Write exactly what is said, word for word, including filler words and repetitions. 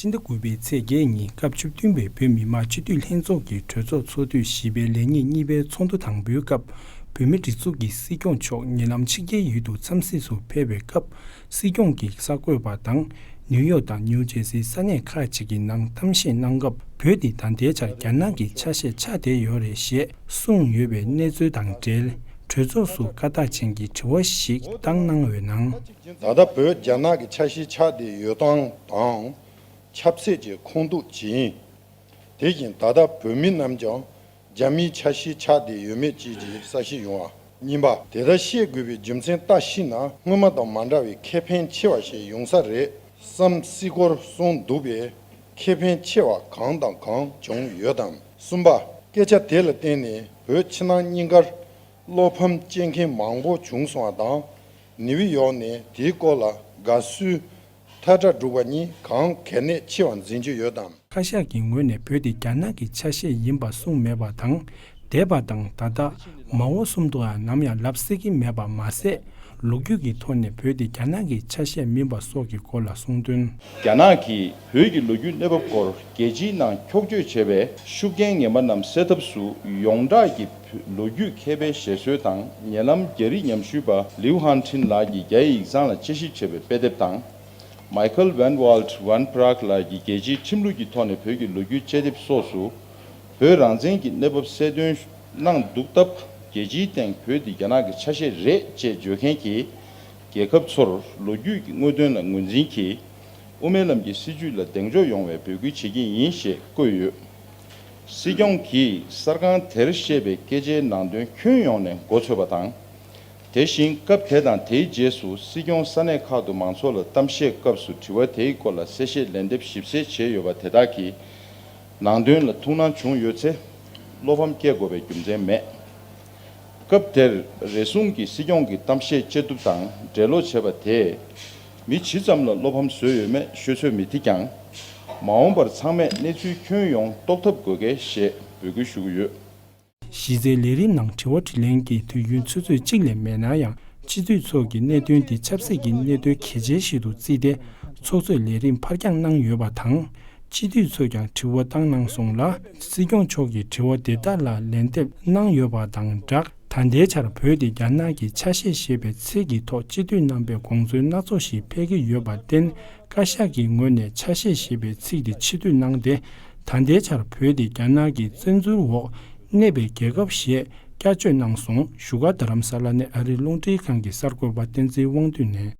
ཕྱི་ཟླ་དགུ་པའི་ཚེས་བརྒྱད་ཉིན་སྐབས་བཅུ་བདུན་པའི་བོད་མི་མང་སྤྱི་འཐུས་ལྷན་ཚོགས་ཀྱི་གྲོས་ཚོགས་ཚོགས་དུས་བཞི་པའི་ལས་ཉིན་གཉིས་པའི་ཚོགས་འདུ་དང་པོའི་སྐབས། བོད་མིའི་སྒྲིག་འཛུགས་ཀྱི་སྲིད་སྐྱོང་མཆོག་ཉེ་ལམ་ཕྱི་རྒྱལ་ཡུལ་དུ་འཚམས་གཟིགས་སུ་ཕེབས་པའི་སྐབས། སྲིད་སྐྱོང་གིས་གསར་འགོད་པ་དང་ནིའུ་ཡོག་དང་ནིའུ་ཇེ་སིའི་ས་གནས་ཁག་ཅིག་གི་ནང་གཏམ་བཤད་གནང་སྐབས། བོད་འདི་ད་ལྟའི་ཆར་རྒྱ་ནག་གི་ཆ་ཤས་ཆགས་བསྡད་ཡོད་རེད་ཞེས་གསུངས་ཡོད་པའི་གནས་ཚུལ་དང་འབྲེལ། གྲོས་ཚོགས་སུ་བཀའ་རྟགས་ཅན་གྱི་དྲི་བ་ཞིག་བཏང་གནང་བའི་ནང་། ད་ལྟ་བོད་རྒྱ་ནག་གི་ཆ་ཤས་ཆགས་བསྡད་ཡོད་སྟངས་དང་། ཆབ་སྲིད་ཀྱི་ཁུངས་གཏུགས་ཇི་ཡིན། དེ་བཞིན་ད་ལྟ་བོད་མི་རྣམས་ཀྱང་རྒྱ་མིའི་ཆ་ཤས་ཆགས་བསྡད་ཡོད་མེད་བཅས་ཀྱི་གསལ་བཤད་ཡོང་བ། གཉིས་པ། དེ་ལྟར་བཤད་དགོས་པའི་རྒྱུ་མཚན་ལྟ་ཞིག་ན་སྔོན་མ་དང་མ་འདྲ་བའི་ཁེ་ཕན་ཆེ་བ་ཞིག་ཡོང་ས་རེད་བསམ་སྲིད་སྐོར་གསུངས་འདུག་པས། ཁེ་ཕན་ཆེ་བ་གང་དང་གང་བྱུང་ཡོད་དམ། གསུམ་པ། སྐད་ཆ་དེ་ལ་བརྟེན་ནས་བོད་ཕྱི་ནང་གཉིས་ཀར་བློ་ཕམ་སྐྱེ་མཁན་མང་པོ་བྱུང་སོང་བ་དང་། ནིའུ་ཡོག་ནས་དེའི་སྐོར་ལ་དགའ་བསུའི་ཐལ་སྒྲ་སྒྲོག་པ་གཉིས་གང་གལ་གནད་ཆེ་བ་འཛིན་གྱི་ཡོད་དམ། བཀའ་ཤག་གི་ངོས་ནས་བོད་དེ་རྒྱ་ནག་གི་ཆ་ཤས་ཡིན་པ་གསུངས་མེད་པ་དང་། འདས་པ་དང་ད་ལྟ། མ་འོངས་གསུམ་དུའང་ནམ་ཡང་ལབ་སྲིད་ཀྱི་མེད་པ་མ་ཟད། ལོ་རྒྱུས་ཀྱི་ཐོག་ནས་བོད་དེ་རྒྱ་ནག་གི་ཆ་ཤས་མིན་པ་སོགས་ཀྱི་སྐོར་ལ་གསུངས་དོན། རྒྱ་ནག་གིས་བོད་ཀྱི་ལོ་རྒྱུས་གནས་བབ་སྐོར་རྒྱལ་སྤྱིའི་ནང་འཁྱོག་བརྗོད་བྱས་པའི་ཤུགས་རྐྱེན་ངན་པ་རྣམས་སེལ་ཐབས་སུ་ཡོངས་གྲགས་ཀྱི་ལོ་རྒྱུས་མཁས་པའི་བཤད་སྲོལ་དང་། ཉེ་ལམ་རྒྱ་རིགས་ཉམས་ཞིབ་པ་ལིའུ་ཧན་ཁྲིན་ལགས་ཀྱིས་རྒྱ་ཡིག་ཡིག་ཚང་ལ་དཔྱད་ཞིབ་བྱས་པའི་དཔེ་དེབ་དང་། མའི་ཁལ་ཝན་ཝལ་ཝན་པ་རག་ལགས་ཀྱིས་རྒྱལ་སྤྱིའི་ཁྲིམས་ལུགས་ཀྱི་ཐོག་ནས་བོད་ཀྱི་ལོ་རྒྱུས་དཔྱད་དེབ་སོགས་སུ། བོད་རང་བཙན་གྱི་གནས་བབ་གསལ་སྟོན་གནང་འདུག་སྟབས། རྒྱལ་སྤྱིའི་སྟེང་བོད་འདི་རྒྱ་ནག་གི་ཆ་ཤས་རེད་ཅེས་བརྗོད་མཁན་གྱི་རྒྱལ་ཁབ་ཚོར་ལོ་རྒྱུས་ཀྱི་དངོས་དོན་ལ་ངོས་འཛིན་གྱིས། དབུ་མའི་ལམ་གྱི་སྲིད་བྱུས་ལ་གདེང་འཇོག་ཡོང་བའི་འབོད་སྐུལ་བྱེད་ཀྱི་ཡིན་ཞེས་བཀོད་ཡོད། སྲིད་སྐྱོང་གིས་གསར་ཁང་དེར་བཤད་པའི་སྐད་ཆའི་ནང་དོན་ཁྱོན་ཡོངས་ནས་མགོ་ཚོས་པ་དང་། དེ་བཞིན་སྐབས་དེ་དང་དེའི་རྗེས་སུ་སྲིད་སྐྱོང་ས་གནས་ཁག་ཏུ་མང་ཚོགས་ལ་གཏམ་བཤད་སྐབས་སུ་དྲི་བ་དེའི་སྐོར་ལ་གསལ་བཤད་ལན་འདེབས་ཞིབ་གསལ་བྱས་ཡོད་པ་དེ་དག་གི་ནང་དོན་ལ་ཐུགས་སྣང་བྱུང་ཡོད་ཚེ། བློ་ཕམ་སྐྱེ་དགོས་པའི་རྒྱུ་མཚན་མེད། སྐབས་དེར་རེ་ཟུང་གིས་སྲིད་སྐྱོང་གི་གཏམ་བཤད་བཅད་གཏུབ་དང་འགྲེལ་ལོག་བྱས་པ་དེས། མི་ཇི་ཙམ་ལ་བློ་ཕམ་བཟོས་ཡོད་མེད་ཤོད་ཚོད་མི་ཐིག་ཀྱང་། མ་འོངས་པར་ཚང་མས་གནས་ཚུལ་ཁྱོན་ཡོངས་རྟོགས་ཐབས་དགོས་གལ་ཞེས་འབོད་སྐུལ་ཞུ་གི་ཡོད། གཞི་རྩའི་ལས་རིམ་ནང་དྲི་བ་དྲིས་ལན་གྱི་དུས་ཡུན་ཆུ་ཚོད་གཅིག་ལས་མེད་ན་ཡང་། སྤྱི་འཐུས་ཚོ་གིས་གནད་དོན་འདི་ཆབ་སྲིད་ཀྱི་གནད་དོན་གལ་ཆེན་ཞིག་ཏུ་བརྩིས་ཏེ། ཚོགས་གཙོས་ལས་རིམ་ཕར་འགྱངས་གནང་ཡོད་པ་དང་། སྤྱི་འཐུས་ཚོས་ཀྱང་དྲི་བ་བཏང་གནང་སོང་ལ། སྲིད་སྐྱོང་མཆོག་གིས་དྲི་བ་དེ་དག་ལ་ལན་འདེབས་གནང་ཡོད་པ་དང་སྦྲགས། ད་ལྟའི་ཆར་བོད་དེ་རྒྱ་ནག་གི་ཆ་ཤས་ཞེས་པའི་ཚིག་གི་ཐོག་སྤྱི་འཐུས་རྣམ་པས་དགོངས་ཚུལ་སྣ་ཚོགས་ཤིག་འཕེལ་གྱི་ཡོད་པར་བརྟེན། བཀའ་ཤག་གི་ངོས་ནས་ཆ་ཤས་ཞེས་པའི་ཚིག་དེ་ཕྱིར་བསྡུ་གནང་སྟེ། ད་ལྟའི་ཆར་བོད་དེ་རྒྱ་ནག་གི་བཙན་འཛུལ་འོག་གནས་པའི་རྒྱལ་ཁབ་ཞེས་བསྐྱར་བཅོས་གནང་སོང་། བཞུགས་སྒར་རྡ་རམ་ས་ལ་ནས་ཨ་རིའི་རླུང་འཕྲིན་ཁང་གི་གསར་འགོད་པ་བསྟན་འཛིན་དབང་འདུས་ནས།